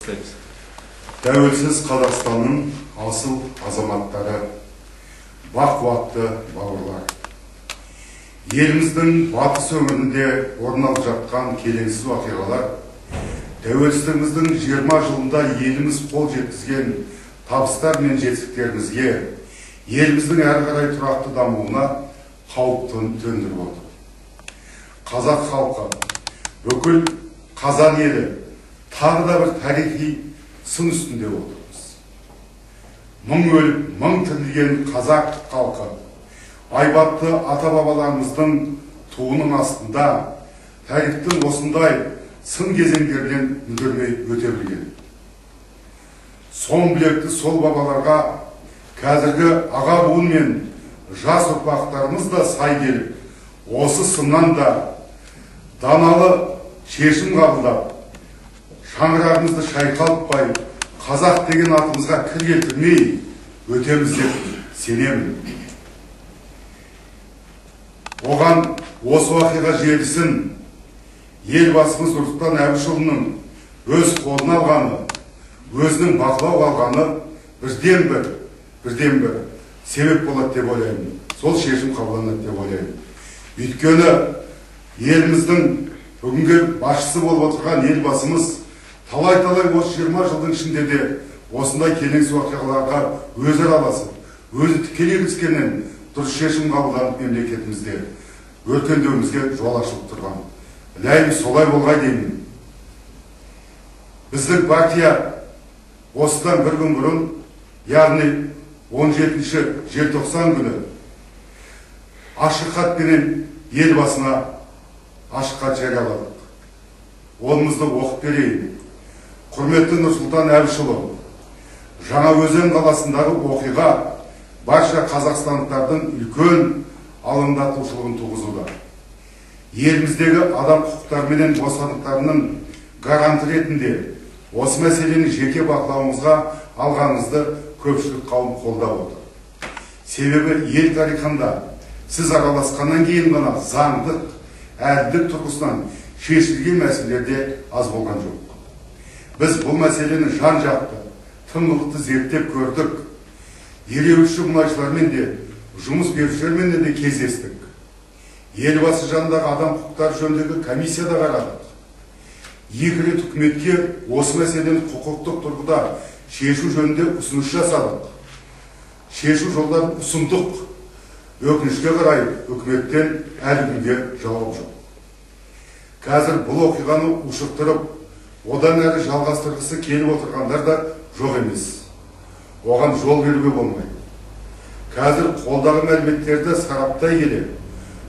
Бастаймыз. Тәуелсіз Қазақстанның асыл азаматтары, бақуатты бауырлар. Еліміздің батыс өңірінде орын алып жатқан келеңсіз оқиғалар тәуелсіздігіміздің 20 жылында еліміз қол жеткізген табыстар мен жетістіктерімізге, еліміздің әрі қарай тұрақты дамуына қауіп төндіріп отыр. Қазақ халқы, бүкіл қазақ елі тағы да бір тарихи сын үстінде отырмыз. Мың өліп, мың тірілген қазақ халқы айбатты ата-бабаларымыздың туының астында тарихтың осындай сын кезеңдерінен мүдірмей өте білген. Сон білекті сол бабаларға қазіргі аға буын мен жас ұрпақтарымыз да сай келіп, осы сыннан да даналы шешім қабылдап, шаңырағымызды шайқалтпай, қазақ деген атымызға кір келтірмей өтеміз деп сенемін. Оған осы уақиға желісін Елбасымыз Нұрсұлтан Әбішұлының өз қолына алғаны, өзінің бақылауға алғаны бірден бір себеп болады деп ойлаймын. Сол шешім қабылданады деп ойлаймын. Өйткені еліміздің бүгінгі басшысы болып отырған Елбасымыз талай-талай осы 20 жылдың ішінде де осындай келеңсіз оқиғаларға өзі араласып, өзі тікелей кіріскеннен дұрыс шешім қабылданып мемлекетімізде өркендеуімізге жол ашылып тұрған. Ләйім солай болғай деймін. Біздің партия осыдан бір күн бұрын, яғни 17 желтоқсан күні ашық хатпенен Елбасына ашық хат жарияладық. Онымызды оқып берейін. Құрметті Нұрсұлтан Әбішұлы, Жаңаөзен қаласындағы оқиға барша қазақстандықтардың үлкен алаңдатушылығын туғызуда. Еліміздегі адам құқықтары менен бостандықтарының гаранты ретінде осы мәселені жеке бақылауымызға алғаныңызды көпшілік қауым қолдап отыр. Себебі ел тарихында сіз араласқаннан кейін ғана заңдық, әділдік тұрғысынан шешілген мәселелер аз болған жоқ. Біз бұл мәселені жан-жақты, тыңғылықты зерттеп көрдік. Ереуілші мұнайшылармен де, жұмыс берушілермен де кездестік. Елбасы жанындағы адам құқықтары жөніндегі комиссияда қарадық. Екі рет үкіметке осы мәселені құқықтық тұрғыда шешу жөнінде ұсыныс жасадық. Шешу жолдарын ұсындық. Өкінішке қарай үкіметтен әлі күнге жауап жоқ. Қазір бұл оқиғаны ушықтырып, одан әрі жалғастырғысы келіп отырғандар да жоқ емес. Оған жол беруге болмайды. Қазір қолдағы мәліметтерді сараптай келе,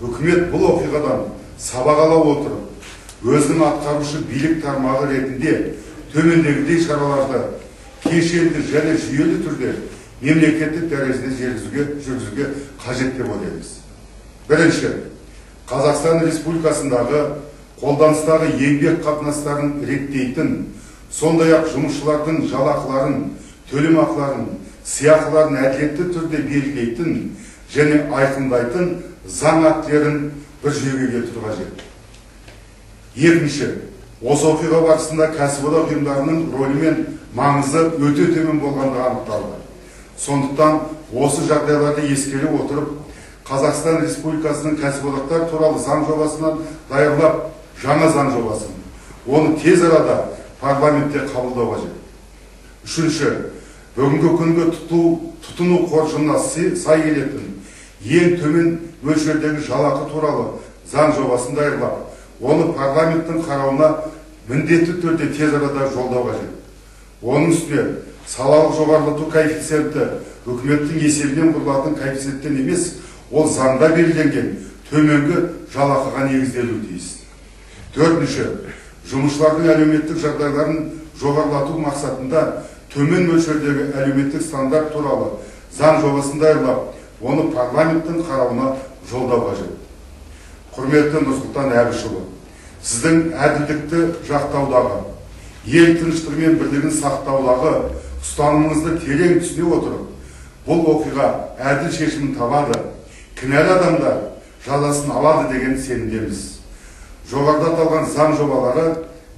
үкімет бұл оқиғадан сабақ ала отырып, өзінің атқарушы билік тармағы ретінде төмендегідей шараларды кешенді және жүйелі түрде мемлекеттік дәрежеде жүргізуге қажет деп ойлаймыз. Бірінші, Қазақстан Республикасындағы қолданыстағы еңбек қатынастарын реттейтін, сондай-ақ жұмысшылардың жалақыларын, төлемақыларын, сыйақыларын әділетті түрде белгілейтін және айқындайтын заң актілерін бір жүйеге келтіру қажет. Екінші, осы оқиға барысында кәсіподақ ұйымдарының рөлі мен маңызы өте төмен болғандығы анықталды. Сондықтан осы жағдайларды ескере отырып, Қазақстан Республикасының кәсіподақтар туралы заң жобасынан даярлап, жаңа заң жобасын, оны тез арада парламентте қабылдау қажет. Үшінші, бүгінгі күнгі тұтыну қоржынына сай келетін ең төмен мөлшердегі жалақы туралы заң жобасын даярлап, оны парламенттің қарауына міндетті түрде тез арада жолдау қажет. Оның үстіне салалық жоғарылату коэффициенті үкіметтің есебінен құрылатын коэффициенттен емес, ол заңда белгіленген төменгі жалақыға негізделуі тиіс. Төртінші, жұмысшылардың әлеуметтік жағдайларын жоғарылату мақсатында төмен мөлшердегі әлеуметтік стандарт туралы заң жобасын даярлап, оны парламенттің қарауына жолдау қажет. Құрметті Нұрсұлтан Әбішұлы, сіздің әділдікті жақтаудағы, ел тыныштығы мен бірлігін сақтаудағы ұстанымыңызды терең түсіне отырып, бұл оқиға әділ шешімін табады, кінәлі адамдар жазасын алады деген сенімдеміз. Жоғарыда аталған заң жобалары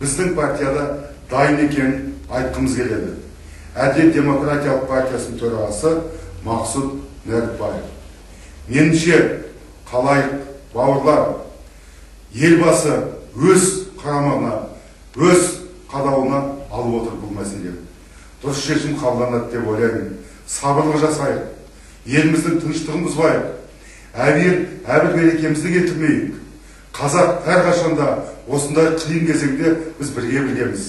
біздің партияда дайын екенін айтқымыз келеді. Әділет демократиялық партиясының төрағасы Мақсұт Нәрікбаев. Меніңше, қалайық, бауырлар, елбасы өз қарамағына, өз қадауына алып отыр бұл мәселені. Дұрыс шешім қабылданады деп ойлаймын. Сабырлық жасайық, еліміздің тыныштығын бұзбайық, әбіл берекемізді кетірмейік. Қазақ әрқашанда осындай қиын кезеңде біз бірге біргеміз.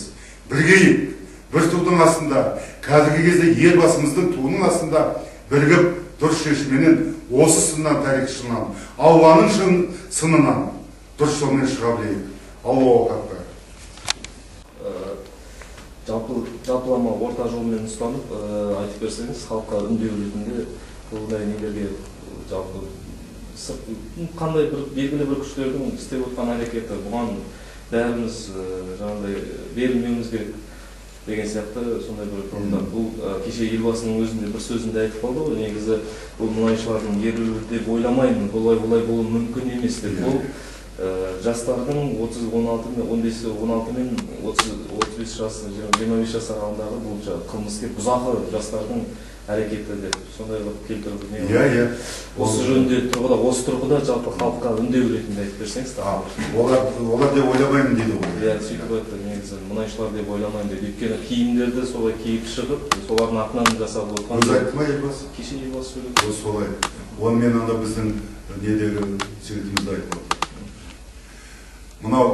Біргейік, бір тудың астында, қазіргі кезде елбасымыздың туының астында бірігіп, дұрыс шешімменен осы сыннан, тарих шынынан, Алланың сынынан дұрыс жолмен шыға білейік. Аллаху акбар. Жалпылама орта жолмен ұстанып, айтып берсеңіз, халыққа үндеу ретінде бұндай нелерге жалпы қандай бір белгілі бір күштердің істеп отқан әрекеті, бұған бәріміз жаңағыдай берілмеуіміз керек деген сияқты сондай бір тұрғыда. Бұл кеше елбасының өзінде бір сөзінде айтып қалды ғой, негізі бұл мұнайшылардың ерілуі деп ойламаймын, бұлай олай болуы мүмкін емес деп. Бұл жастардың 30, 16 мен 30, 35 жас, 25 жас аралығындағы бұл қылмыскер бұзақы жастардың әрекеті деп сондай қылып келтіріп. Иә, иә. Осы жөнінде тұрғыда, осы тұрғыда жалпы халыққа үндеу ретінде айтып берсеңіз тағы. Олар деп ойламаймын дейді ғой. Иә, сөйтіп айтты, негізі мұнайшылар деп ойламаймын дейді. Өйткені киімдерді солай киіп шығып, солардың атынан жасап отқан. Өзі айтты ма елбасы? Кеше елбасы сөйледі. Ол солай. Оны мен анда біздің недегі жігітіміз айтып отыр. Мынау,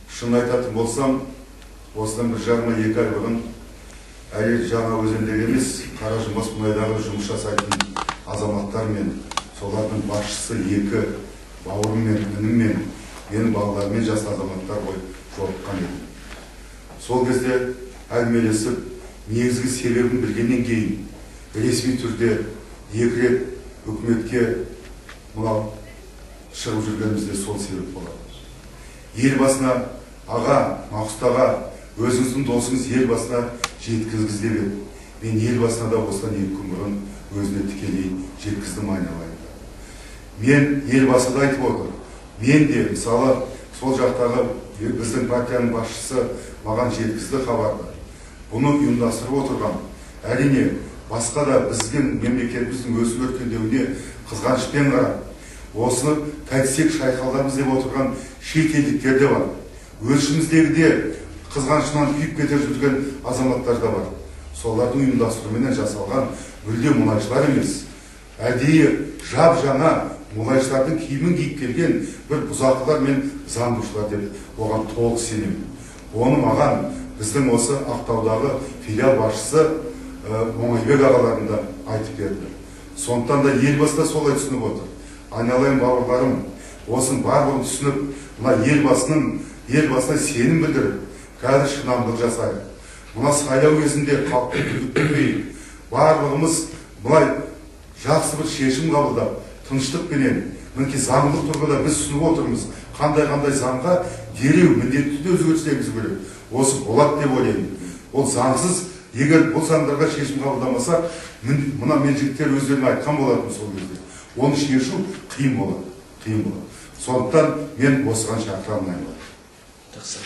шын айтатын болсам, осыдан 1,5-2 ай бұрын әлі жаңа өзендегі емес, Қаражымбас мұнайдағы жұмыс жасайтын азаматтармен, солардың басшысы екі бауырыммен, ініммен, менің балаларыммен жас азаматтар ғой жолыққан едім. Сол кезде әңгімелесіп, негізгі себебін білгеннен кейін ресми түрде 2 рет үкіметке мынау шығып жүргенімізде сол себеп болады. Елбасына, аға, Мақсұт аға, өзіңіздің досыңыз елбасына жеткізгіз деп еді. Мен елбасына да осыдан 2 күн бұрын өзіне тікелей жеткіздім, айналайын. Мен елбасы да айтып отыр. Мен де, мысалы, сол жақтағы біздің партияның басшысы маған жеткізді хабарды. Бұны ұйымдастырып отырған, әрине, басқа да біздің мемлекетіміздің өсіп өркендеуіне қызғанышпен қарап, осыны қайтсек шайқалдамыз деп отырған шетелдіктер де бар. Өз де қызғанышынан күйіп кете жүрген азаматтар да бар. Солардың ұйымдастыруымен жасалған мүлде мұнайшылар емес. Әдейі жап-жаңа мұнайшылардың киімін киіп келген бір бұзақылар мен заң бұзушылар деп оған толық сенемін. Оны маған біздің осы Ақтаудағы филиал басшысы Оңайбек ағаларым да айтып берді. Сондықтан да елбасы да солай түсініп отыр. Айналайын бауырларым, осының барлығын түсініп, мына елбасына сенім білдіріп, қазір шыдамдылық жасайық. Мына сайлау кезінде халықты күдіктірмейік. Барлығымыз былай жақсы бір шешім қабылдап, тыныштықпенен, мінекей заңдық тұрғыда біз түсініп отырмыз, қандай-қандай заңға дереу міндетті түрде өзгеріс енгізу керек. Осы болады деп ойлаймын. Ол заңсыз, егер бұл заңдарға шешім қабылдамасақ, мына мен жігіттер өздеріне айтқан болатын сол кезде. Оны шешу қиын болады, қиын болады. Сондықтан мен осыған шақырамын. Жақсы.